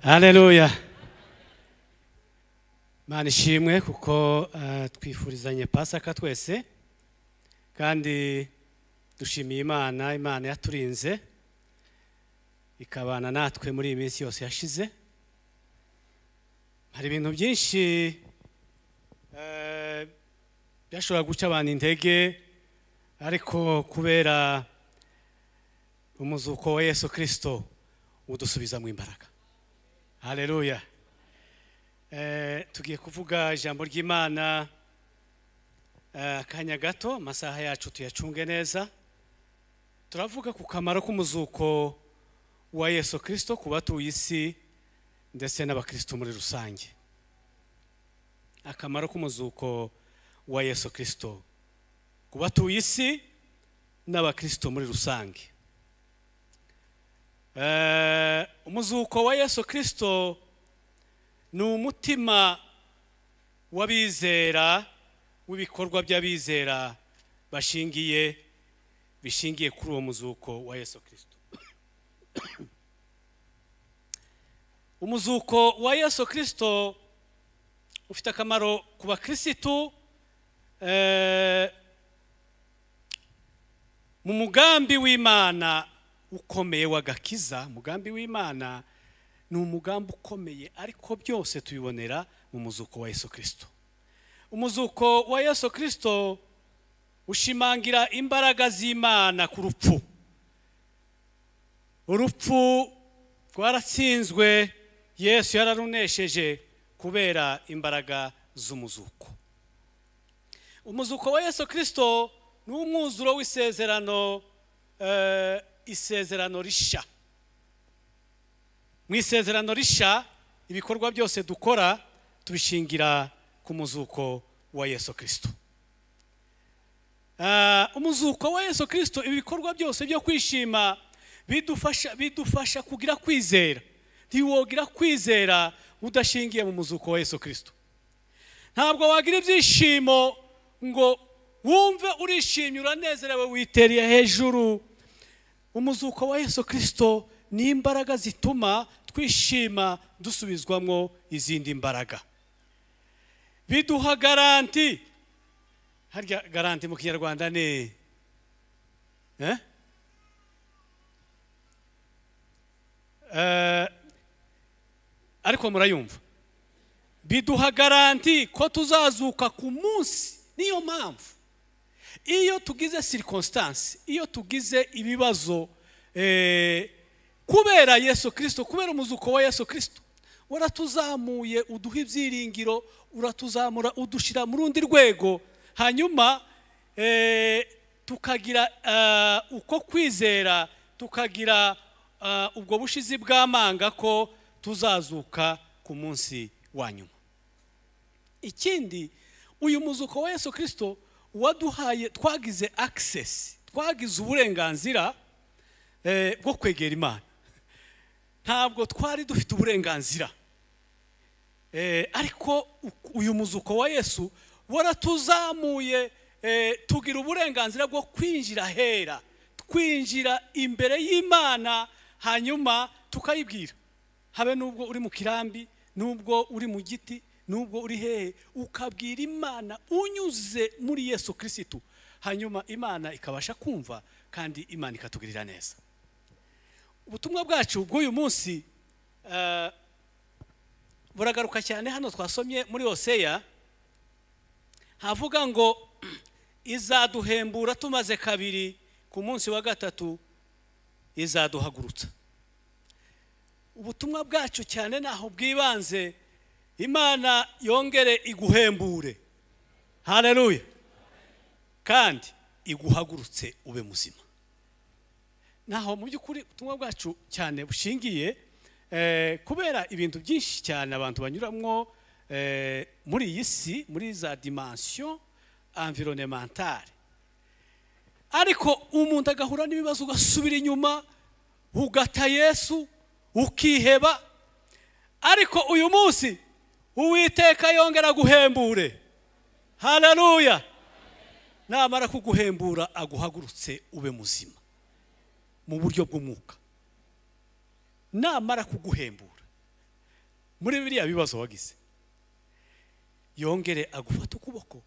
Haleluya. Mana ishimwe kuko twifurizanye Pasaka twese, kandi dushimiye Imana, Imana yaturinze ikabana natwe muri iyi minsi yose yashize. Hari ibintu byinshi byashobora guca abantu intege, ariko kubera umuzuko wa Yesu Kristo udusubiza mu imbaraga. Haleluya. Tugiye kuvuga ijambo ry'Imana akanya gato, amasaha yacu tuyacunge neza. Turavuga ku kamaro k'umuzuko wa Yesu Kristo ku batuye isi ndetse n'abakristo muri rusange. Akamaro k'umuzuko wa Yesu Kristo ku batuye isi n'abakristo muri rusange. Umuzuko wa Yesu Kristo ni umutima w'abizera, w'ibikorwa by'abizera bishingiye kuri uwo muzuko wa Yesu Kristo. Umuzuko wa Yesu Kristo ufite akamaro ku bakristo mu mugambi w'Imana ukomeye w'agakiza. Umugambi w'Imana ni umugambi ukomeye, ariko byose tubibonera mu muzuko wa Yesu Kristo. Umuzuko wa Yesu Kristo ushimangira imbaraga z'Imana ku rupfu. Urupfu rwaratsinzwe, Yesu yararunesheje kubera imbaraga z'umuzuko. Umuzuko wa Yesu Kristo ni umwuzuro w'isezerano, isezerano risha. Mu isezerano risha ibikorwa byose dukora tubishingira ku muzuko wa Yesu Kristo. Umuzuko wa Yesu Kristo, ibikorwa byose byo kwishima bidufasha kugira kwizera. Ntiwogira kwizera udashingiye mu muzuko wa Yesu Kristo. Ntabwo wagira ibyishimo ngo wumve urishimye uranezerewe witeriye hejuru. Umuzuko wa Yesu Kristo ni imbaraga zituma twishima, dusubizwamo izindi mbaraga. Biduha garanti. Harya garanti mu Kinyarwanda ni ariko murayumva. Biduha garanti ko tuzazuka ku munsi. Niyo mpamvu iyo tugize circumstance, iyo tugize ibibazo, kubera Yesu Kristo, kubera umuzuko wa Yesu Kristo waratuzamuye, uduha ibyiringiro, uratuzamura, udushira mu rundi rwego, hanyuma tukagira uko kwizera, tukagira ubwo bushizi bw'amanga ko tuzazuka ku munsi wa nyuma. Ikindi, uyu muzuko wa Yesu Kristo waduhaye, twagize access, twagize uburenganzira bwo kwegera Imana. Ntabwo twari dufite uburenganzira, ariko uyu muzuko wa Yesu waratuzamuye, tugira uburenganzira bwo kwinjira hera, twinjira imbere y'Imana, hanyuma tukayibwira. Habe nubwo uri mu kirambi, nubwo uri mu giti, nubwo uri hehe, ukabwira Imana unyuze muri Yesu Kristo, hanyuma Imana ikabasha kumva kandi Imana ikatugirira neza. Ubutumwa bwacu bw'uyu munsi buragaruka cyane hano twasomye muri Hoseya, havuga ngo izaduhembura tumaze kabiri, ku munsi wa gatatu izaduhagurutsa. Ubutumwa bwacu cyane naho bwibanze, Imana yongere iguhembure. Haleluya. Kandi iguhagurutse ube muzima. Naho mu by'ukuri ubutumwa bwacu cyane bushingiye, kubera ibintu byinshi cyane abantu banyuramwo muri iyi si, muri za dimension environnementale. Ariko umuntu agahura n'ibibazo, ugasubira inyuma, ugata Yesu, ukiheba. Ariko uyu munsi Uwiteka yongera guhembure. Haleluya. Namara kuguhembura aguhagurutse ube muzima mu buryo bw'umwuka. Namara kuguhembura. muri biriya bibazo wagize, yongere agufate ukuboko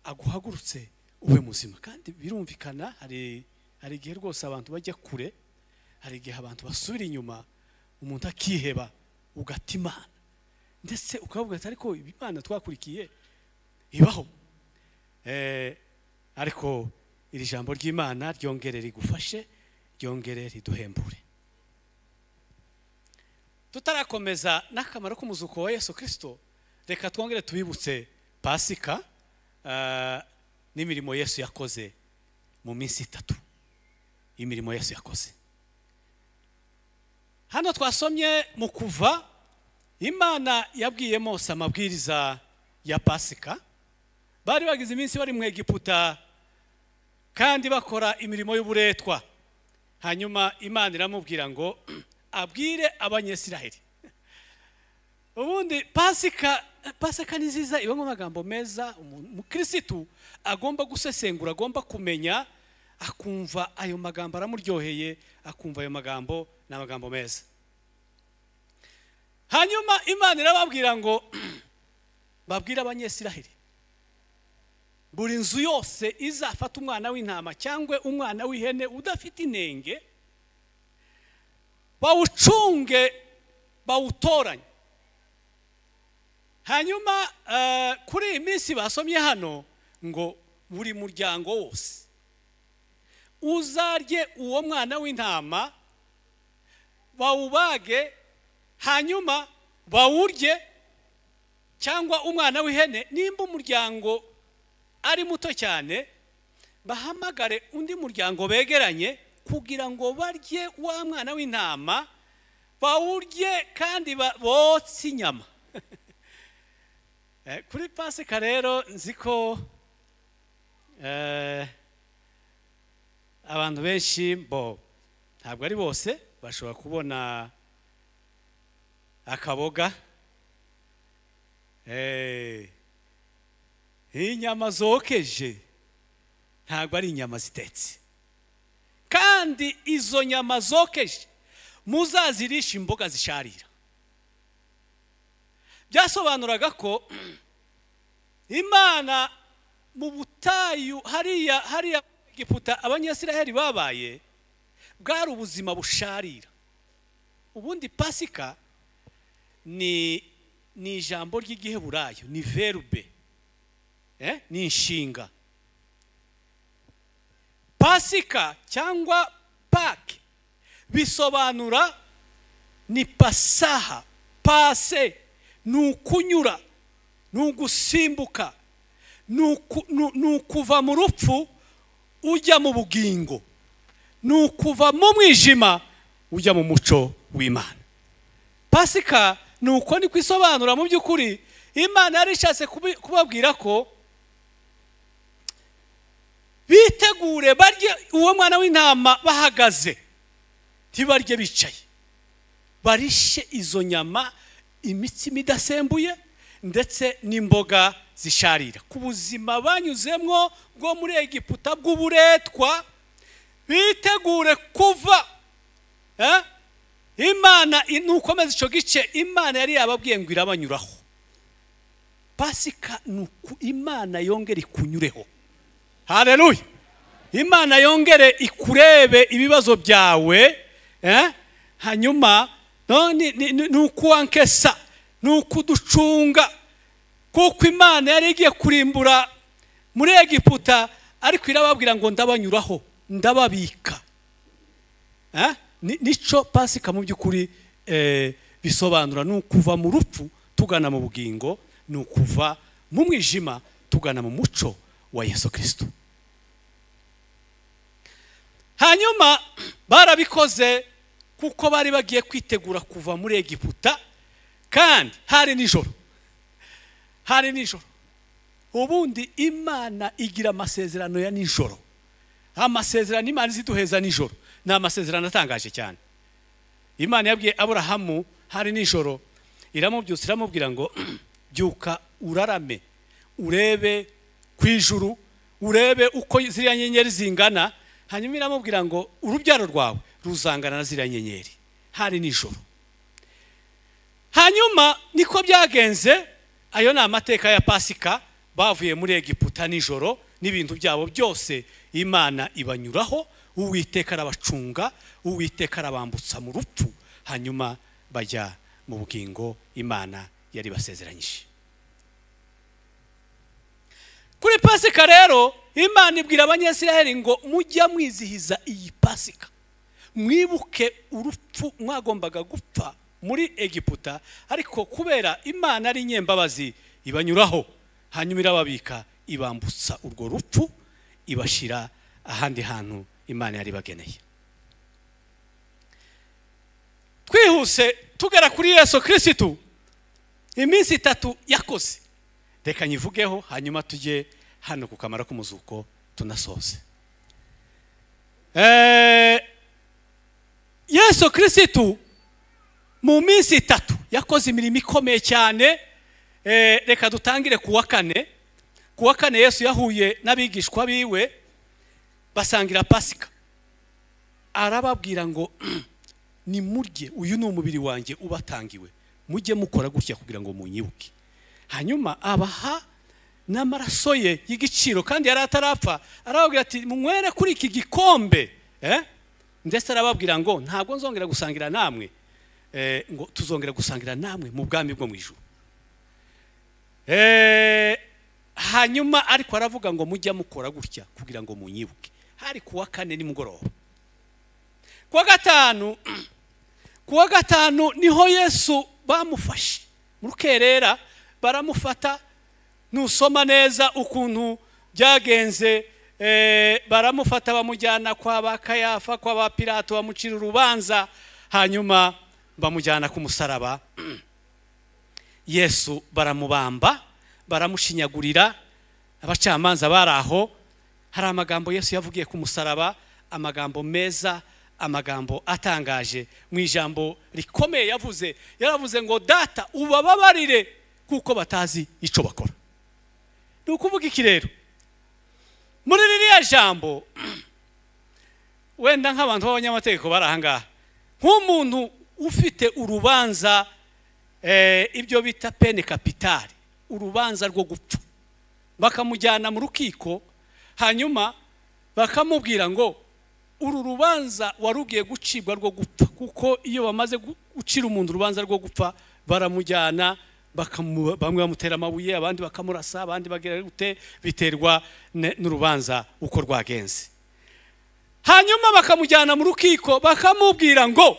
aguhagurutse ube muzima. Kandi birumvikana, hari igihe rwose abantu bajya kure, hari igihe abantu basubira inyuma, umuntu akiheba ugata Imana, ndetse ukavuga ati ariko Imana twakurikiye ibaho. Ariko iri jambo ry'Imana ryongere rigufashe, ryongere riduhembure. Tutarakomeza n'akamaro k'umuzuko wa Yesu Kristo, reka twongere tubibutse Pasika n'imirimo Yesu yakoze mu minsi itatu. Imirimo Yesu yakoze hano twasomye mu Kuva, Imana yabwiye Mose amabwiriza ya Pasika. Bari bagize iminsi bari mu Egiputa kandi bakora imirimo y'uburetwa. Hanyuma Imana iramubwira ngo abwire Abanyesiraheli. Ubundi Pasika ni nziza, ibamo amagambo meza umukirisitu agomba gusesengura, agomba kumenya, akumva ayo magambo aramuryoheye, akumva ayo magambo ni amagambo meza. Hanyuma Imana irababwira ngo babwire Abanyesiraheli, buri nzu yose izafata umwana w'intama cyangwa umwana w'ihene udafite inenge, bawucunge, bawutoranye. Hanyuma kuri iyi minsi basomye hano ngo buri muryango wose uzarye uwo mwana w'intama, bawubage, hanyuma bawurye, cyangwa umwana w'ihene. Nimba umuryango ari muto cyane, bahamagare undi muryango begeranye kugira ngo barye wa mwana w'intama, bawurye kandi botse inyama. Kuri Pasika rero nzi ko abantu benshi, bo ntabwo ari bose, bashobora kubona akaboga, inyama zokeje, ntabwo ari inyama zitetse. Kandi izo nyama zokeje muzazirisha imboga zisharira. Byasobanuraga ko Imana mu butayu hariya Egiputa Abanyasiraheli babaye, bwari ubuzima busharira. Ubundi Pasika ni ijambo ry'igiheburayo, ni verbe, ni inshinga. Pasika cyangwa Pake bisobanura ni pasaha, pase ni ukunyura, ni ugusimbuka, ni ukuva mu rupfu ujya mu bugingo, ni ukuva mu mwijima ujya mu muco w'Imana. Pasika ni uko ni kwisobanura. Mu by'ukuri Imana yari ishatse kubabwira ko bitegure barye uwo mwana w'intama bahagaze, ntibarye bicaye, barishe izo nyama, imitsima idasembuye ndetse n'imboga zisharira. Ku buzima banyuzemwo bwo muri Egiputa bw'uburetwa, bitegure kuva. Imana nukomeza ico gice, Imana yari yababwiye ngo irabanyuraho. Pasika nuku Imana yongere ikunyureho. Haleluya! Imana yongere ikurebe ibibazo byawe, hanyuma nukuankesa, nukuducunga, kuko Imana yari igiye kurimbura muri Egiputa, ariko irababwira ngo ndabanyuraho, ndababika. Nico Pasika mu by'ukuri bisobanura, ni ukuva mu rupfu tugana mu bugingo, ni ukuva mu mwijima tugana mu muco wa Yesu Kristo. Hanyuma barabikoze kuko bari bagiye kwitegura kuva muri Egiputa, kandi hari nijoro. Hari nijoro. Ubundi Imana igira amasezerano ya nijoro. Amasezerano Imana iziduheza nijoro ni amasezerano atangaje cyane. Imana yabwiye Aburahamu hari nijoro, iramubyutsa iramubwira ngo byuka urarame, urebe ku ijuru, urebe uko ziriya nyenyeri zingana. Hanyuma iramubwira ngo urubyaro rwawe ruzangana na ziriya nyenyeri. Hari nijoro. Hanyuma niko byagenze. Ayo ni amateka ya Pasika. Bavuye muri Egiputa nijoro n'ibintu byabo byose, Imana ibanyuraho, Uwiteka arabacunga, Uwiteka arabambutsa mu rupfu, hanyuma bajya mu bugingo Imana yari basezeranyije. Kuri Pasika rero Imana ibwira Abanyisiraheli ngo mujya mwizihiza iyi Pasika, mwibuke urupfu mwagombaga gupfa muri Egiputa, ariko kubera Imana ari nyembabazi ibanyuraho, hanyuma irababika, ibambutsa urwo rupfu, ibashira ahandi hantu Imana yari bageneye. Twihuse tugera kuri Yesu Kristo, iminsi itatu yakoze. Reka nyivugeho hanyuma tujye hano ku kamaro k'umuzuko tunasoze. Yesu Kristo mu minsi itatu yakoze imirimo ikomeye cyane. Reka dutangire ku wa kane. Ku wa kane Yesu yahuye n'abigishwa biwe basangira Pasika. Arababwira ngo nimurye, uyu ni umubiri wanjye ubatangiwe, mujye mukora gutya kugira ngo munyibuke. Hanyuma abaha n'amaraso ye y'igiciro, kandi yari atarapfa. Arababwira ati munywere kuri iki gikombe, ndetse arababwira ngo ntabwo nzongera gusangira namwe, ngo tuzongera gusangira namwe mu bwami bwo mu ijuru. Hanyuma ariko aravuga ngo mujya mukora gutya kugira ngo munyibuke. Hari kuwa kane nimugoroba. Kuwa gatanu niho Yesu bamufashe mu rukerera, baramufata. Nusoma neza ukuntu byagenze, baramufata bamujyana kwa ba Kayafa, kwa ba Pilato, bamucira urubanza, hanyuma bamujyana ku musaraba. Yesu baramubamba, baramushinyagurira, abacamanza bari aho. Hari amagambo Yesu yavugiye ku musaraba, amagambo meza, amagambo atangaje. Mu ijambo rikomeye yavuze, yaravuze ngo Data ubababarire kuko batazi ico bakora. Ni ukuvuga iki rero muri ririya jambo? Wenda nk'abantu b'abanyamategeko bari aha ngaha, nk'umuntu ufite urubanza, ibyo bita pene kapitale, urubanza rwo gupfa, bakamujyana mu rukiko, hanyuma bakamubwira ngo uru rubanza warugiye gucibwa rwo gupfa, kuko iyo bamaze gucira umuntu urubanza rwo gupfa baramujyana, bamwe bamutera amabuye, abandi bakamurasa, abandi bagira gute, biterwa n'urubanza uko rwagenze. Hanyuma bakamujyana mu rukiko bakamubwira ngo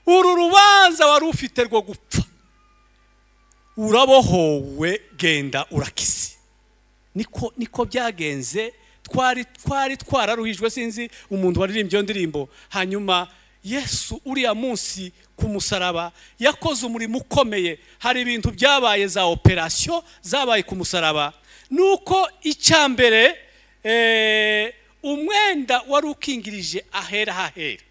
uru rubanza wari ufite rwo gupfa urabohowe, genda urakisi. Niko byagenze. Twari twararuhijwe, sinzi umuntu waririmbye iyo ndirimbo. Hanyuma Yesu uriya munsi ku musaraba yakoze umurimo ukomeye. Hari ibintu byabaye, za operation zabaye ku musaraba. Nuko icyambere, umwenda wari ukingirije ahera hahera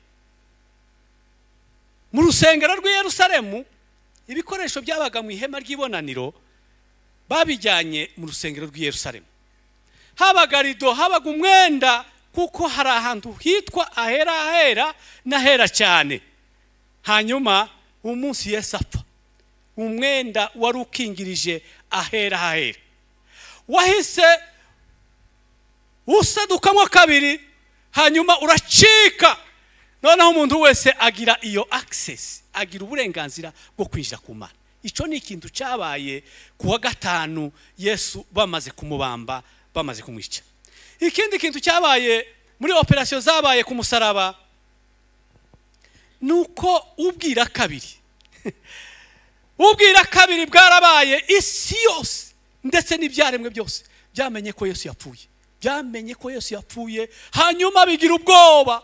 mu rusengero rw'i Yerusalemu, ibikoresho byabaga mu ihema ry'ibonaniro babijyanye mu rusengero rw'i Yerusalemu. Habaga rido, habaga umwenda, kuko hari ahantu hitwa ahera ahera n'ahera cyane. Hanyuma umunsi Yesu apfa, umwenda wari ukingirije ahera ahera wahise usadukamo kabiri, hanyuma uracika. Noneho umuntu wese agira iyo access, agira uburenganzira bwo kwinjira ku Mana. Ico ni ikintu cyabaye kuwa gatanu Yesu bamaze kumubamba, bamaze kumwica. Ikindi kintu cyabaye muri operation zabaye ku musaraba nuko ubwira kabiri ubwira kabiri bwarabaye. Isi yose ndetse n'ibyaremwe byose byamenye ko Yesu yapfuye, byamenye ko Yesu yapfuye. Hanyuma bigira ubwoba,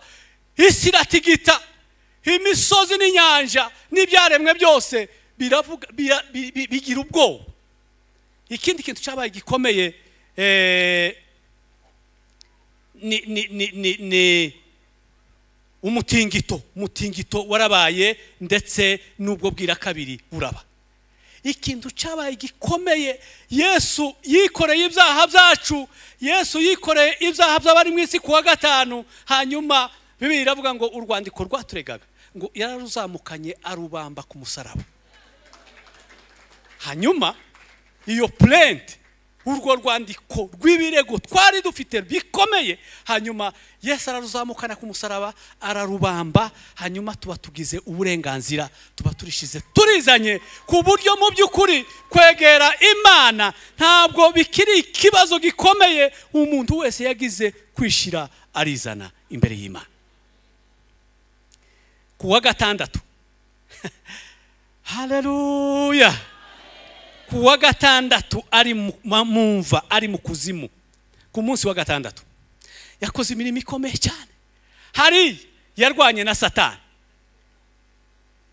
isi iratigita, imisozi n'inyanja n'ibyaremwe byose biravuga, bigira ubwoba. Ikindi kintu cyabaye gikomeye, ni umutingito. Umutingito warabaye, ndetse n'ubwo bwira kabiri buraba. Ikintu cyabaye gikomeye, Yesu yikoreye ibyaha byacu, Yesu yikoreye ibyaha by'abari mu isi kuwa gatanu. Hanyuma Bibiliya iravuga ngo urwandiko rwaturegaga ngo yararuzamukanye arubamba ku musaraba. Hanyuma iyo plainte, urwo rwandiko rw'ibirego twari dufite bikomeye, hanyuma Yesu araruzamukana ku musaraba, ararubamba, hanyuma tuba tugize uburenganzira, tuba turishize turizanye, ku buryo mu by'ukuri kwegera Imana ntabwo bikiri ikibazo gikomeye. Umuntu wese yagize kwishira arizana imbere y'Imana. Ku wa gatandatu, haleluya, ku wa gatandatu ari mu mva, ari mu kuzimu, ku munsi wa gatandatu yakoze imirimo ikomeye cyane. Hari yarwanye na Satani,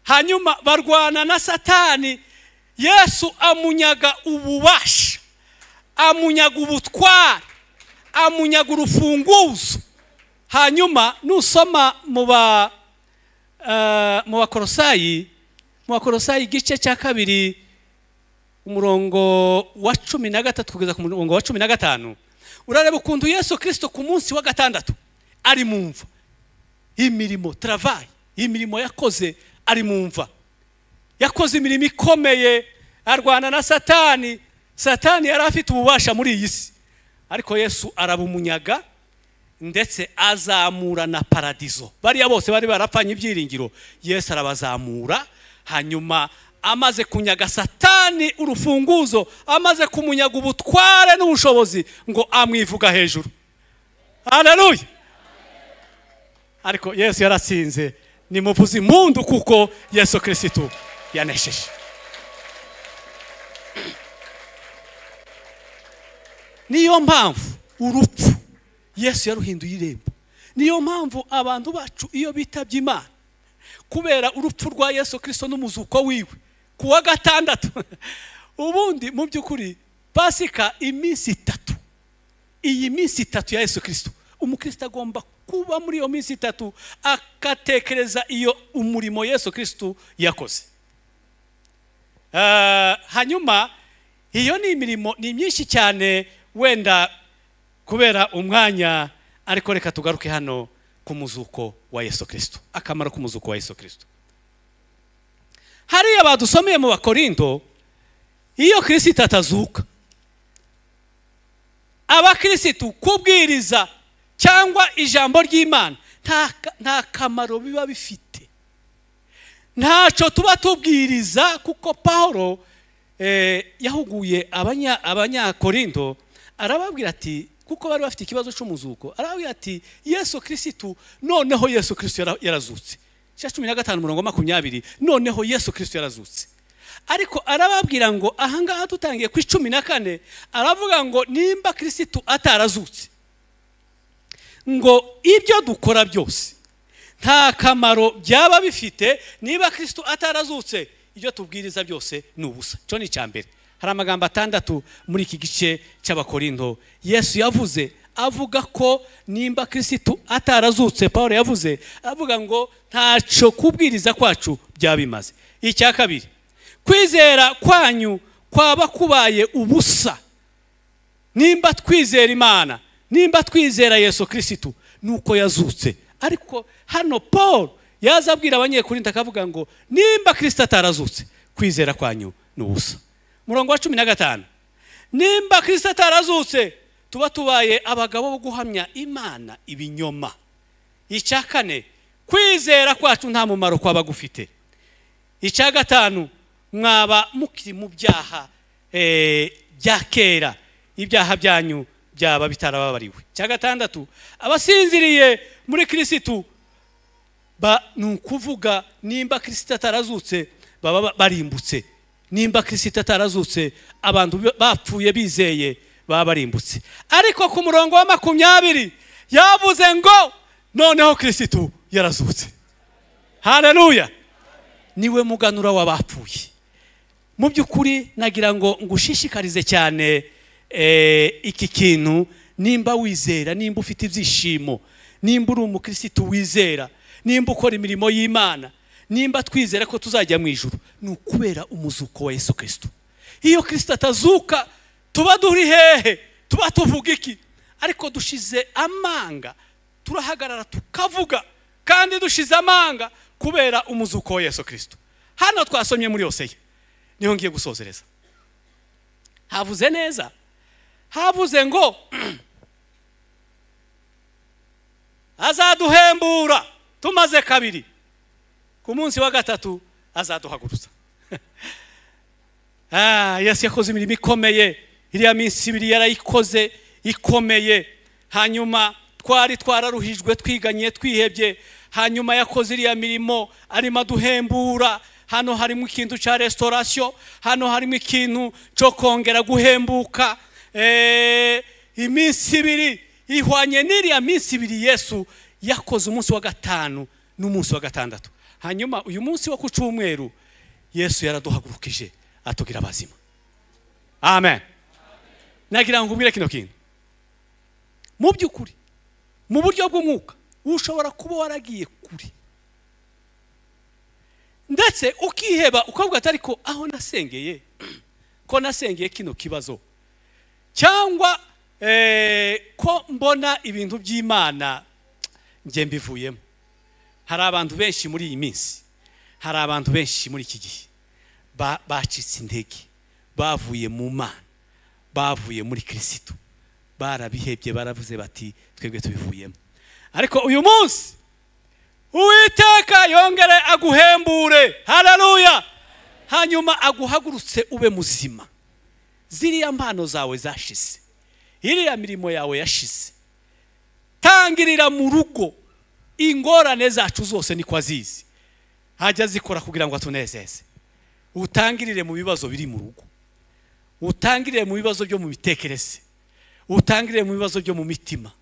hanyuma barwana na Satani, Yesu amunyaga ububasha, amunyaga ubutware, amunyaga urufunguzo. Hanyuma nusoma mu Bakolosayi, mu Bakolosayi igice cya 2 umurongo wa 13 kugeza ku murongo wa 15, urareba ukuntu Yesu Kristo ku munsi wa gatandatu ari mu mva, imirimo travail, imirimo yakoze ari mu mva, yakoze imirimo ikomeye, arwana na Satani. Satani yari afite ububasha muri iyi si, ariko Yesu arabumunyaga, ndetse azamura na paradizo. Bariya bose bari barapfanye ibyiringiro, Yesu arabazamura. Hanyuma amaze kunyaga Satani urufunguzo, amaze kumunyaga ubutware n'ubushobozi, ngo amwivuga hejuru. Haleluya! Ariko Yesu yaratsinze, nimuvuze impundu kuko Yesu Kristo yanesheje. Niyo mpamvu urupfu Yesu yaruhinduye irembo. Niyo mpamvu abantu bacu iyo bitabye Imana kubera urupfu rwa Yesu Kristo n'umuzuko wiwe ku wa gatandatu, ubundi mu by'ukuri Pasika iminsi itatu, iyi minsi itatu ya Yesu Kristo, umukristo agomba kuba muri iyo minsi itatu akatekereza iyo umurimo Yesu Kristo yakoze. Hanyuma iyo ni imirimo ni myinshi cyane, wenda kubera umwanya, ariko reka tugaruke hano ku muzuko wa Yesu Kristo, akamaro k'umuzuko wa Yesu Kristo. Hariya badusomeye mu Bakorinto, iyo Kristo atazuka, abakristo kubwiriza cyangwa ijambo ry'Imana nta kamaro biba bifite, ntacyo tuba tubwiriza. Kuko Paulo yahuguye abanyakorinto, arababwira ati, kuko bari bafite ikibazo cy'umuzuko, arababwira ati Yesu Kristo, noneho Yesu Kristo yarazutse. 15 umurongo 20, noneho Yesu Kristo yarazutse. Ariko arababwira ngo ahangaha dutangiye ku 14, aravuga ngo nimba Kristo atarazutse, ngo ibyo dukora byose nta kamaro byaba bifite. Niba Kristo atarazutse, ibyo tubwiriza byose ni ubusa. Cyo ni icyambere. Hari amagambo 6 muri iki gice cy'Abakorinto Yesu yavuze, avuga ko nimba Kristo atarazutse, Paulo yavuze avuga ngo ntaco kubwiriza kwacu byabimaze. Icya kabiri, kwizera kwanyu kwaba kubaye ubusa. Nimba twizera Imana, nimba twizera Yesu Kristo nuko yazutse. Ariko hano Paul yazabwira abanyekorinto akavuga ngo nimba Kristo atarazutse, kwizera kwanyu ni ubusa. Murongo wa 15, nimba Kristo atarazutse, tuba tubaye abagabo bo guhamya Imana ibinyoma. Icya kane, kwizera kwacu nta mumaro kwaba gufite. Icya gatanu, mwaba mukiri mu byaha bya kera, ibyaha byanyu byaba bitarababariwe. Icya gatandatu, abasinziriye muri Kristo, ni ukuvuga nimba Kristo atarazutse baba barimbutse. Nimba Kristo atarazutse, abantu bapfuye bizeye baba barimbutse. Ariko ku murongo wa 20 yavuze ngo noneho Kristo yarazutse. Haleluya! Niwe muganura w'abapfuye. Mu by'ukuri nagira ngo ngushishikarize cyane iki kintu. Nimba wizera, nimba ufite ibyishimo, nimba uri umukristo wizera, nimba ukora imirimo y'Imana, nimba twizera ko tuzajya mu ijuru, ni ukubera umuzuko wa Yesu Kristo. Iyo Kristo atazuka tuba duri hehe? Tuba tuvuga iki? Ariko dushize amanga, turahagarara tukavuga, kandi dushize amanga kubera umuzuko wa Yesu Kristo. Hano twasomye muri Hoseya, niho ngiye gusozereza. Havuze neza, havuze ngo azaduhembura tumaze kabiri, ku munsi wa gatatu azaduhagurutsa. Yesu yakoze imirimo ikomeye, iriya minsi ibiri yarayikoze ikomeye. Hanyuma twari twararuhijwe, twiganye, twihebye. Hanyuma yakoze iriya mirimo arimo aduhembura. Hano harimo ikintu cya restauration, hano harimo ikintu cyo kongera guhembuka. Iminsi ibiri ihwanye n'iriya minsi ibiri Yesu yakoze, umunsi wa gatanu n'umunsi wa gatandatu. Hanyuma uyu munsi wo ku cyumweru Yesu yaraduhagurukije atugira abazima. Amen. Nagira ngo nkubwire kino kintu, mu by'ukuri mu buryo bw'umwuka ushobora kuba waragiye kure, ndetse ukiheba ukavuga ati ariko aho nasengeye, ko nasengeye kino kibazo, cyangwa ko mbona ibintu by'Imana njye mbivuyemo. Hari abantu benshi muri iyi minsi, hari abantu benshi muri iki gihe bacitse intege, bavuye mu Mana, bavuye muri Kristo, barabihebye, baravuze bati twebwe tubivuyemo. Ariko uyu munsi Uwiteka yongere aguhembure. Haleluya. Hanyuma aguhagurutse ube muzima. Ziriya mpano zawe zashize, iriya mirimo yawe yashize, tangirira mu rugo. Ingorane zacu zose niko azizi, hajya zikora kugira ngo atunezeze. Utangirire mu bibazo biri mu rugo, utangirire mu bibazo byo mu mitekerereze, utangirire mu bibazo byo mu mitima.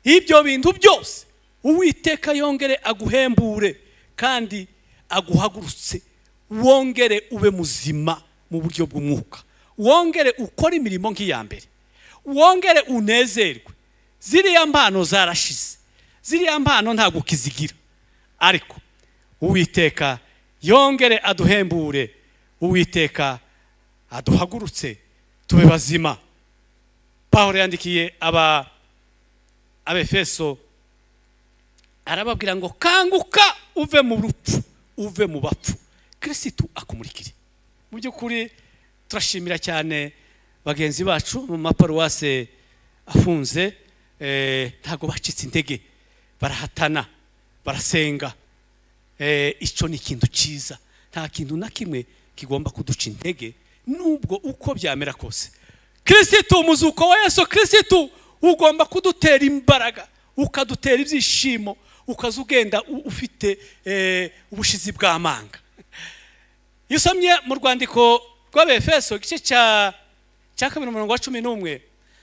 Ibyo bintu byose Uwiteka yongere aguhembure kandi aguhagurutse, wongere ube muzima mu buryo bw'umwuka, wongere ukore imirimo nk'iya mbere, wongere unezerwe. Ziriya mpano zarashize, ziriya mpano ntabwo ukizigira, ariko Uwiteka yongere aduhembure, Uwiteka aduhagurutse tube bazima. Pawulo yandikiye Abefeso arababwira ngo kanguka uve mu rupfu, uve mu bapfu, Kristo akumurikire. Mu by'ukuri turashimira cyane bagenzi bacu mu maparuwase afunze, ntabwo bacitse intege, barahatana, barasenga. Icyo ni ikintu cyiza, nta kintu na kimwe kigomba kuduca intege nubwo uko byamera kose. Kristo, umuzuko wa Yesu Kristo ugomba kudutera imbaraga, ukadutera ibyishimo, ukaza ugenda ufite ubushizi bw'amanga. Iyo usomye mu rwandiko rw'Abefeso igice cya 2 umurongo wa 11,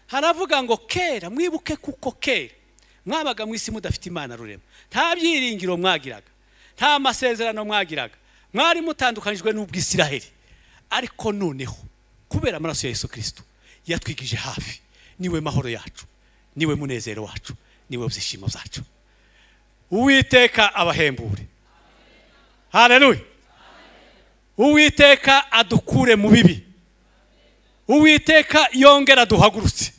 haravuga ngo kera mwibuke kuko kera mwabaga mu isi mudafite Imana rurema, nta byiringiro mwagiraga, nta masezerano mwagiraga, mwari mutandukanijwe n'ubw'Isiraheli. Ariko noneho kubera amaraso ya Yesu Kristo yatwigije hafi, niwe mahoro yacu, niwe munezero wacu, niwe byishimo byacu. Uwiteka abahembure. Haleluya. Uwiteka adukure mu bibi. Uwiteka yongera aduhagurutse.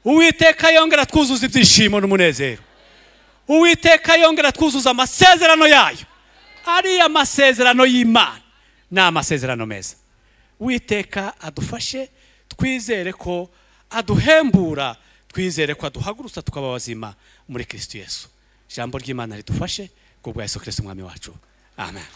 Uwiteka yongera twuzuza ibyishimo n'umunezero. Uwiteka yongera twuzuza amasezerano yayo. Ariya masezerano y'Imana ni amasezerano meza. Uwiteka adufashe, twizere ko aduhembura, twizere ko aduhagurutsa tukaba bazima muri Kristo Yesu. Ijambo ry'Imana ridufashe ku bwa Yesu Kristo Umwami wacu. Amen.